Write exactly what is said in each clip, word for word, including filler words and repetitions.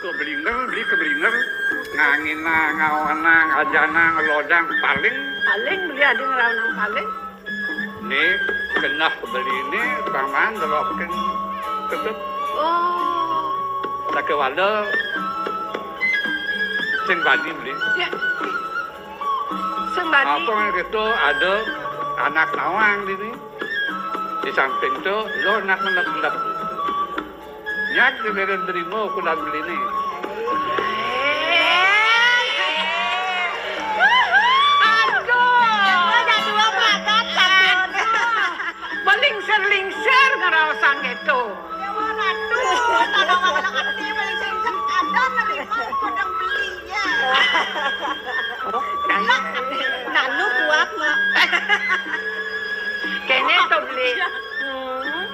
Keblinger, beli keblinger, nganginang, ngawanang, ajanang, lodang, paling. Paling beli adi ngerawanang paling. Ni, genah beli ni, paman delokin tutup. Oh. Sakewala sing bani beli. Ya. Sing bani. Apa gitu, ada anak nawang dini. Di samping tu, lo nak melep-melep. Nyak diberes nerima ukuran beli ni. Aduh. Ada dua mata, satu. Belingsir-lingsir ngeraosang gitu. Ya, waduh, tanaman anak hati belingsir-lingsir. Ada nerima ukuran beli. Ya. Nanu kuat, Mak. Kene to beli. Hmm.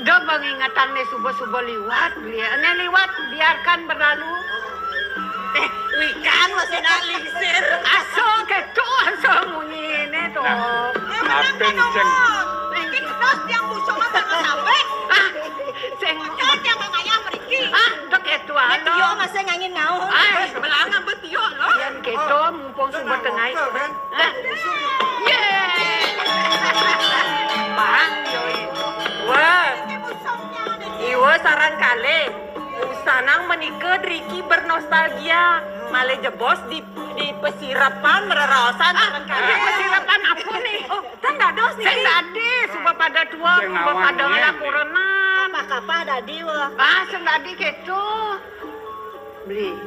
Do pengingetan ne suba-suba liwat beli. Ne liwat, biarkan berlalu. Eh, wikan masih nak lingsir. Aso keto, aso munyi ne to. Nah, apen ceng. Mungkin terus tiang busung sama sampai. Ah, sing. Pocong tiang mangayah meriki. Ah, do keto. Tio masih ngangin ngaun. Ai, belangan betio lo. Yang keto mumpung suba tengah. Hah? Yeay. Bang, yoi. Wah. Iwa saran kalih. Usanang menika driki bernostalgia. Malih jebos di, di pesirapan mereraosan saran kalih. Di pesirapan apa nih? Oh, kan dados nih. Sing dadi, suba pada tua, suba pada ngalakurenan. Kapah-kapah dadi, wah. Ah, sing dadi keto. Beli,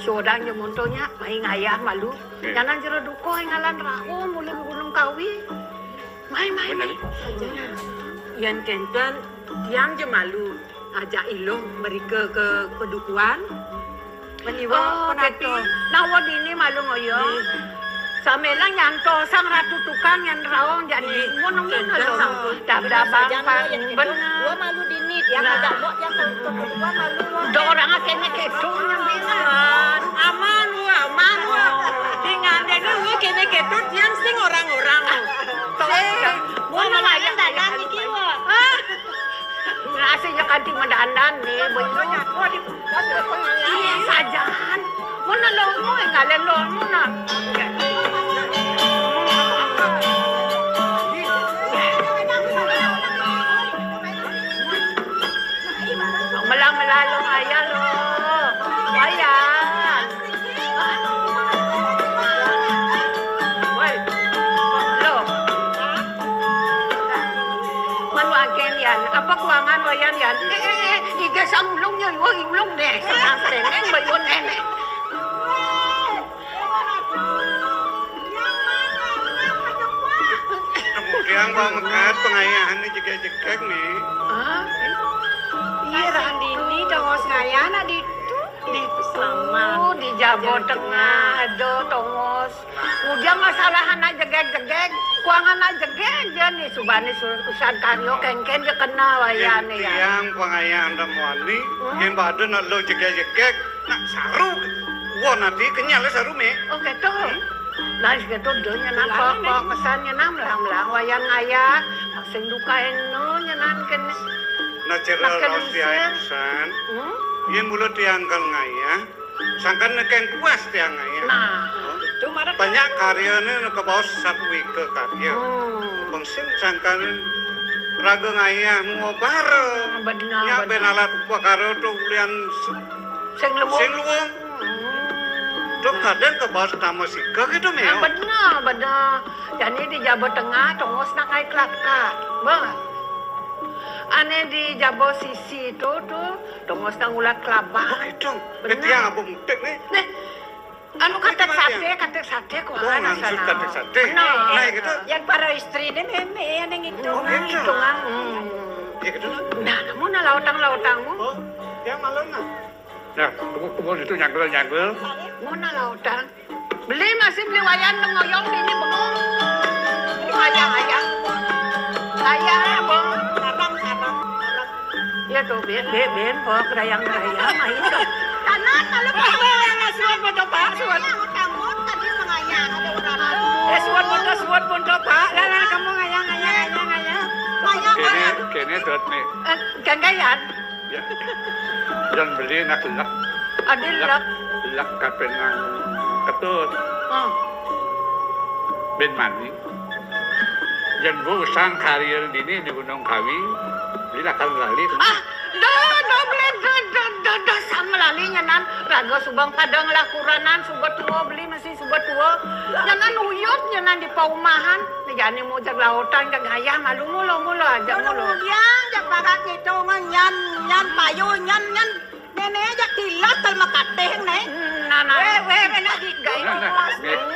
sodang je montonya, mai ngayah malu. Nyanan jero duko ngalan rauh muli Gunung Kawi. Mai, mai, mai. Yan kenten, tiang je malu. Ajak ilung merika ke padukuan. Meniwa. Oh, penapi. Nawa dini malu ngoyo. Samelang nyanto sang ratu tukang yang raong jani. Mun nemu kenten lo. Sampun. Dabdabang pan bener. Gua malu dini, tiang ajak mbok, tiang ke, ke, ke, gua malu, gua. Do orang kene keto yang bilang. Aman, aman, gua, aman, gua. Dengan dene gua kene keto, tiang sing orang-orang. Sing. Mun nelayan dagang iki, gua. Hah? Nasi nya kanti medandan nih, betul. Iya, sajaan. Mun lo mau, enggak lo mau, nah. Melah-melah lo, ayah lo. Ayah. Woi. Lo. Manu agen yan. Apa kuangan wayan yan? Eh, eh, eh. Iga sang ulung nya, iwa ulung deh. Senang seneng, bayun nenek. Kemudian bawa mekat pengayahan ni jegek-jegek ni. Hah? Iya, Randini, tongos ngayah nak ditu. Ditu, di Jabo Tengah, ada tongos. Ujang masalah anak jegek-jegek, kuang anak jegek je ni, subani su-, usan karyo kengken je kenal wayah ni, ya. Tiang pengayah anda muani, yang pada nak lo jegek-jegek, nak saru. Wah, nanti kenyal saru, me. Oh, gitu. Nah, gitu, do nyenam apa, apa kesan nyenam, melang-melang wayang ngayah, sing duka eno nyenam kene. Nah, cera raos tiang pesan, yen mula tiang kal ngayah, sangkan nekeng puas tiang ngayah. Nah, itu marah. Banyak karya ni neka baos satu ika karya. Hmm. Bengsin sangkan raga ngayah mua bara. Benar, nya benar. Ben alat upakara tu ulian sing luwung. Sing luwung. Hmm. Tu kadang ke bahas nama sika gitu, Meo. Ah, benar, benar. Jadi di Jaba Tengah, tongos nak ai kelaka. Bah. Ane di Jaba Sisi tu, tu, tongos nak ulat kelabang. Oh, gitu. Benar. Ketiang apa mutik ni? Nih, anu katek sate, katek sate, kuangan. Oh, maksud katek sate. Benar. Nah, gitu. Yang para istri ni meme, yang ngitung. Oh, gitu. Hitungan. Hmm. Ya, gitu lah. Nah, kamu nak lautang-lautangmu? Oh, yang malam nah. Nah, tunggu, tunggu itu nyangkul, nyangkul. Mau nak lautang? Beli masih beli wayan nang ngoyong di ini bengong. Ini wayan ayam. Ayam, bengong. Sarang, sarang, sarang. Ya tuh, ben, ben, ben, bawa kerayang-kerayang, ayo. Kanan, lalu. Pak, Pak, Pak, suat, Pak, Pak, suat. Kamu tadi mengayang, ada orang. Eh, suat, Pak, suat, Pak, Pak. Lah, lah, kamu ngayang, ngayang, ngayang, ngayang. Kene, kene dot ni. Eh, ganggayan. Ya. Yang beli nak lah. Adi lek. Lek kapenang Ketut. Hmm. Bin mani. Yen bu usang karir dini di Gunung Kawi, beli akan lali. Ah, dah, dah, beli, dah, dah, dah, dah, sama lali nyanan. Raga subang padang lah kuranan, suba tua beli masih suba tua. Nyanan uyut, nyanan di paumahan. Jani mau jag lautan, jag gayah, malu mulu, mulu aja mulu. Kemudian, jag barat itu, ngan nyan, nyan payu, nyan, nyan. Nenek aja kilat kalau makateh, Nek. Nah, nah. Weh, weh, weh, nak di gai. Nah, nah,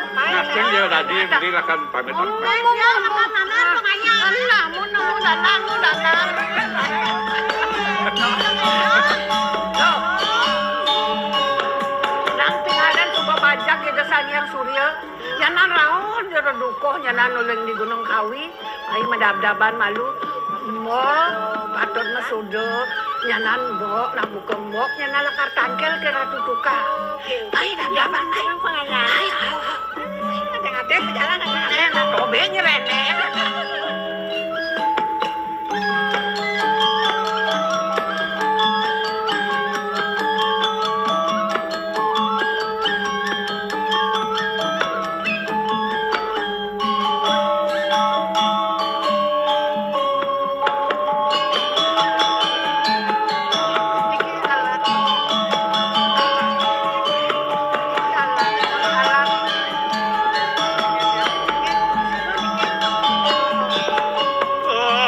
nah, nah, sing dia tadi beli lakan pamit. Ngomong, ngomong, ngomong, ngomong, ngomong. Nah, mun nemu danan, mun danan. Tuh. Nang tinggalan coba bajak ya, Sang Hyang Surya. Nyanan raon jero dukuh, nyanan uling di Gunung Kawi. Ai madabdaban malu. Mbok, patut masuda. Nyanan mbok, nak buka mbok, nyanan lakar tangkil ke Ratu Tukang. Ai, dabdaban, ai. Ai, ai, ai. Ada-ada berjalan, ada-ada. Eh, nak tobe nyerene.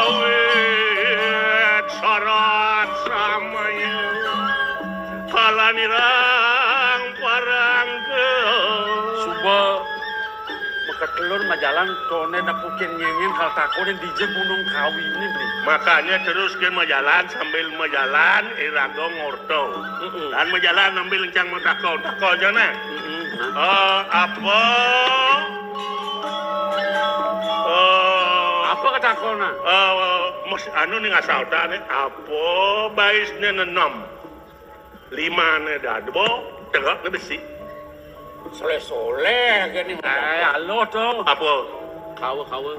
Awit sarat samaya kalanirang parangga. Suba makatelur majalan tone napukin nyenyen kal takonin dija Gunung Kawi ini, Bli. Makanya terus ke majalan, sambil majalan, iraga ngorta. Mm-mm. Dan majalan sambil encang matakon. Takon aja, nah. Mm-mm. Eh, apa? Eh, apa katakona? Eh, mas, anu ning asal tak nih, apa baisnya nenom? Limane dadwa, tengokne besi. Soleh-soleh gini. Eh, halo to. Apa? Kawa, kawa.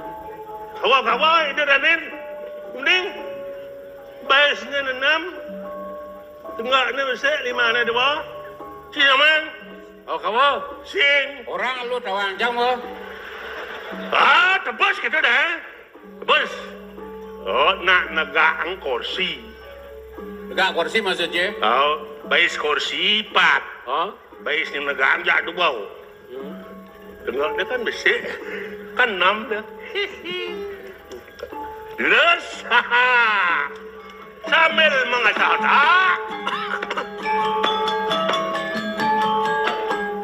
Kawa, kawa, itu Raden. Mending baisnya nenom, tengokne besi, limane dadwa. Si aman. Oh, kawa. Sing. Orang lu tawang jam, oh. Ah, tebus gitu dah. Bos, oh, nak negak kursi. Negak kursi maksudnya? Oh, bais kursi pat. Oh? Bais ni negak jak dua. Hmm. Tengok dia kan besi. Kan enam dia. Terus, haha. Sambil mengesah otak.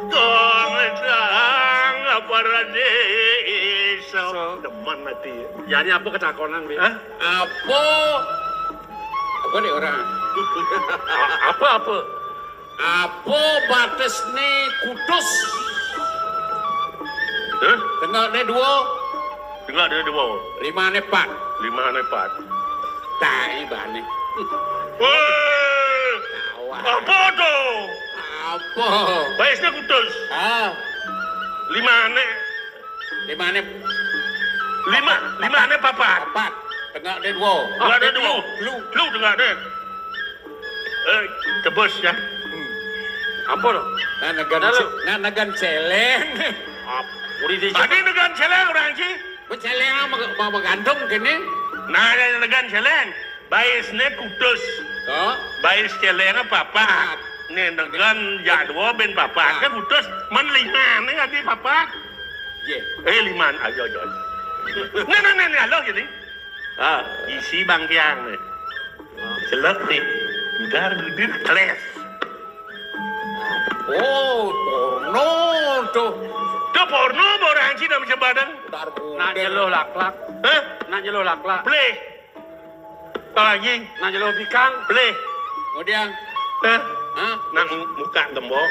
Tong sang apa radis. So. Demen hati. Jadi apa ketakonan, Bi? Hah? Apa? Apa nih orang? A-, apa, apa? Apa batisne kutus? Hah? Tengokne dua. Tengokne dua. Limane pat. Limane pat. Tai bane. Weh, awak. Apa tu? Apa? Batisne kutus. Ah. Limane. Limane. Lima, limane papat. Papat. Tengokne dua. Tengokne dua. Lu. Lu tengokne. Eh, tebus ya. Hmm. Apa lo? Nah, negan, nah, ce-, nah, negan celeng. Ap-, udah di tadi negan celeng orang sih. Celeng apa, apa gantung kene? Nah, negan celeng. Batisne kutus. Toh? Bais celenge papat. Nih, dengan jadwa ben papat. Nah. Kan kutus, men limane adi papat. Ye. Eh, liman, ayo, ayo, ayo. Nah, nah, nah, nah, lo gini. Ah, isi bangkiang nih. Celek nih. Udah, udah, kles. Oh, porno tuh. Tuh porno, orang Cina bisa badang. Nak jelo laklak. Hah? Nak jelo laklak. Boleh. Apa lagi? Nak jelo bikang. Boleh. Kemudian? Hah? Hah? Nak mu-, muka gembok.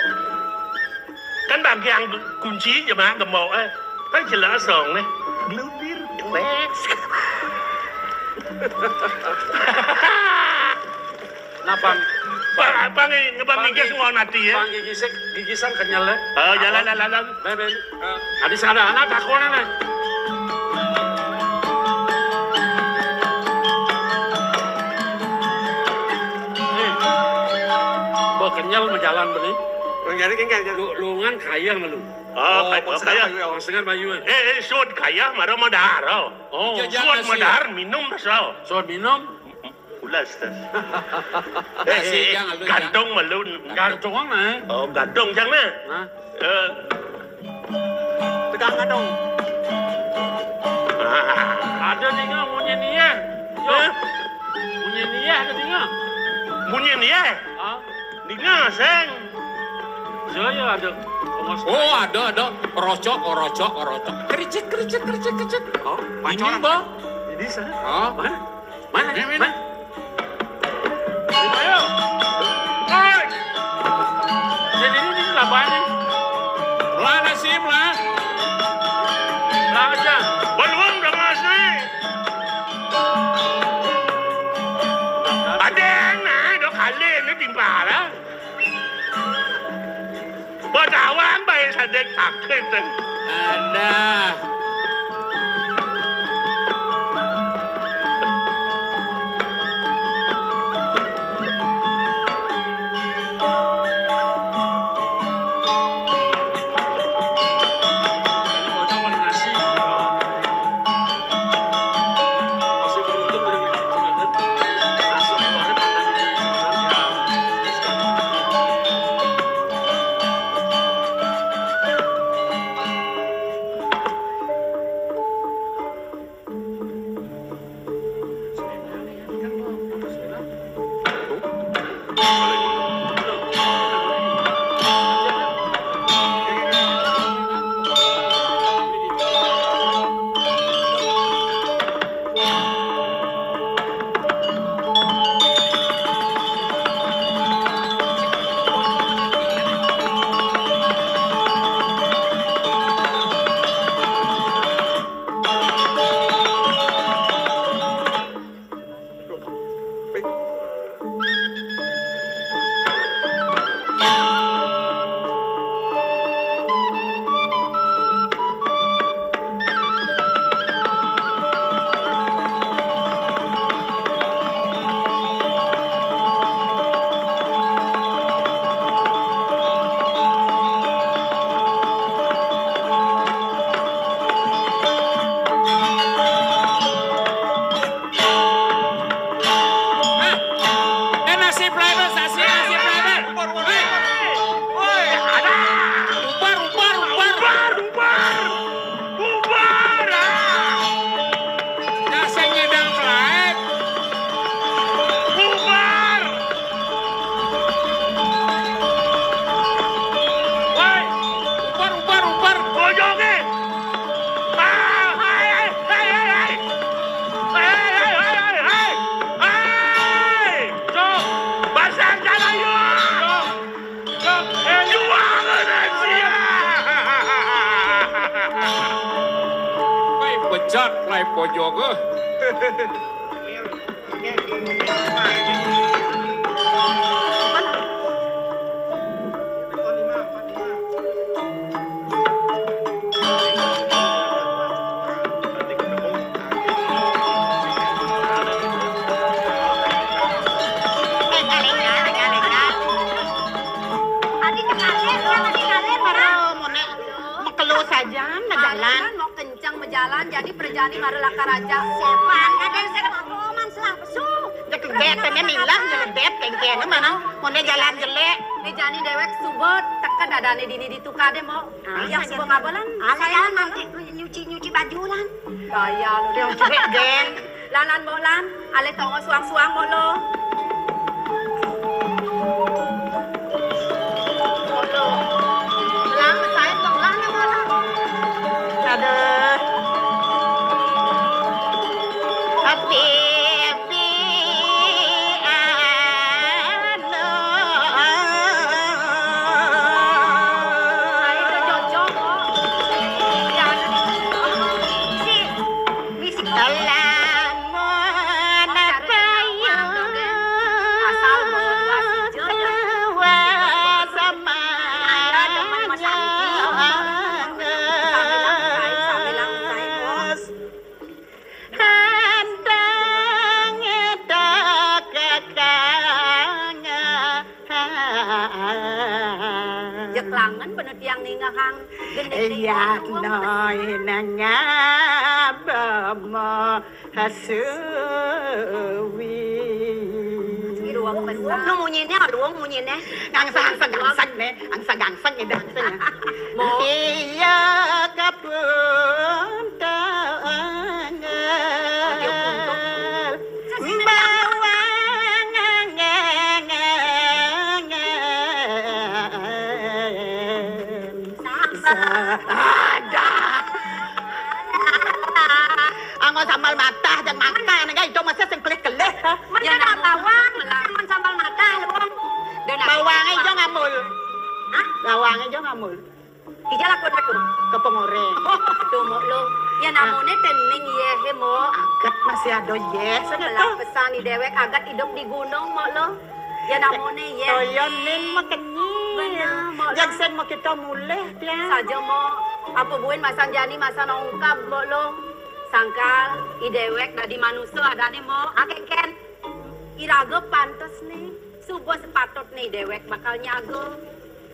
Kan bagian kunci je mah gembok, eh. Kan jelas dong nih. Glubir, gleks. Napa? Pang, pang, ngebang pang gigis gigi-, ngelawan ati, ya? Pang gigisik, gigisan kenyal, ya? Oh, jalan, jalan, jalan. Bye, bye. Ah. Adi sadana takonan, eh. Eh. Bos, Kenyel majalan beli. Urang jani kenyel. Lu, lungan kayeh malu. Oh, oh, kayeh, maksudnya kayeh. Maksudnya mayuan. Eh, eh, suud kayeh mara madahar. Oh. Suud madahar minum dah. Suud minum. Ulas dah. Eh, eh, eh, gantung malu. Gantung mana? Oh, gantung jang nah. Hah? Eh. Tegang dong. Ada dinga munyin ieu. Yo. Hah? Munyin ieu ada dinga. Munyin ieu? Hah? Dinga, Seng. Saya ada. Oh, ada, ada. Rocok, rocok, rocok. Kericik, kericik, kericik, kericik. Oh, ini, Bah. Ini sana. Oh. Mana? Mana? Mana? Ayo. Hei. Jadi ini, ini laban nih. Lah, nasib lah. Lah aja. Balum dah ngasih. Ada yang naik dua kali ini timpal lah. Badawang bae sadek sakit. Ada. Hah? Eh, nasib driver, nasib, nasib driver. Hei. Hei, ada. Ubar, ubar, ubar. Ubar, ubar. Ubar, ah. Dasar ngedang flight. Ubar. Woi. Ubar, ubar, ubar. Bojoge. Ah, hai, hai, hai, hai, hai. Hai, hai, hai, hai, hai. Hai. Sok. Basar jalan, yuk. Sok. Sok. Eh, jual, sia. Woi, bejat, lai pojok, eh. Adi kekalen, kan adi kekalen, Bang. Mekelo saja, nah, jalan. Kan mau kencang berjalan, jadi perjani mara lakar aja. Sepan, ada yang saya apa, man, selah pesu. Dia keget, dia milah, dia lebet, kengkeng, mana? Mau dia jalan jelek. Nih, jani dewek subet, teken adane dini ditukade, mau. Ah, yang suba ngabelan. Alah, saya jalan nanti nyuci, nyuci baju, lan. Gaya lu. Yang jelek, geng. Lan, lan, mau, lan. Ale tongo suang-suang, mau, lo. Mau, lo. Lan, saya tong, lan, mau, lan. Aduh. Tapi, tapi, anu. Saya udah cocok, kok. Ya, aduh. Si, misi. Lamun payu Penetiang ningehang gending. Iya, noi nangabama hasuwi. Iruang pesan. Lu munyine, iruang munyine. Gangsang, gangsang, gangsang, ne. Gangsang, gangsang, ne, gangsang, ne. Mo. Iya, kapun tangan. Bawang. Ada. Anggo sambal matah dan makan, enggak itu masih sing kelih-kelih. Ya, bawang, sambal matah, lu. Bawangnya jo ngamul. Hah? Bawangnya jo ngamul. Ija lakon aku. Kepengoreng. Duh, Mok Lo. Ya, namune tening ye, he, Mok. Aget masih ada ye. Belah pesan ni dewek aget hidup di gunung, Mok Lo. Ya, namune ye. Toyon nin makenyi. Bener, Mok Lo. Jaksen mau kita mulih, tiang. Saja, Mok. Apa buin masan jani, masan ongkab, Mok Lo. Sangkal, i dewek dadi manusa adane, Mok. Aken-ken. Iraga pantes ne. Suba sepatutne dewek bakal nyaga.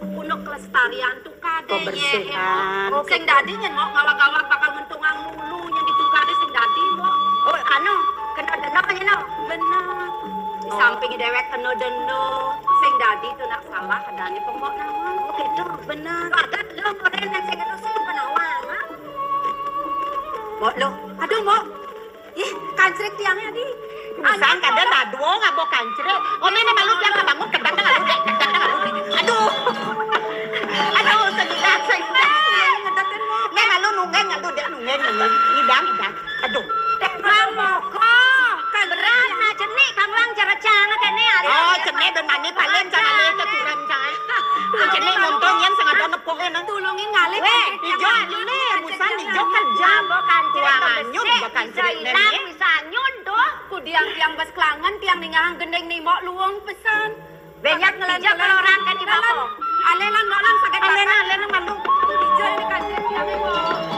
Punuk kelestarian tukade ye, kebersihan. Sing dadi nyen Mok ngawag-awag bakal ngentungang mulu nyen di tukade sing dadi, Mok. Oh, anu, kena denda nyen, no? Bener. Di samping dewek kena denda, sing dadi tu nak salah adane pemok nawang. Oh, gitu. Bener. Ada lo keren yang sing itu sing penawang, ha? Mok Lo. Aduh, Mok. Ih, kancrik tiangnya, Di. Sang kada dadua ngabo kancrik. Oh, ne, ne malu tiang kabangun, kedang nang alu, Dek, kedang nang alu, Dek. Aduh. Aduh, segidak, segidak. Ngedatin, Mok. Ne malu nunggeng, aduh, Dek, nunggeng, nunggeng. Ngidang, ngidang. Aduh. Dek, Bang Moko. Kan berat, nah, cenik, kang lang, cara cang, kene, ari. Oh, cenik, ben mani, paling, cang, alih, keturun, cang. Cenik, nonton, yen, sing ada nepuke, nang. Tulungin ngalih, weh, kancrik, ijo, jangan, ne, kancrik, busan, jangan. Ijo, kerja. Ngabo kancrik, tuang, anyun, bisa hilang, bisa anyun, tuh. Ku diang tiang bas kelangen, tiang ningahang gending ni Mok luung pesan. Banyak ngelanjak kalau orang kan di Mok. Alelan, Mok, lan, sakit. Alelan, alelan, malu. Dijol di kancing tiang, Mok.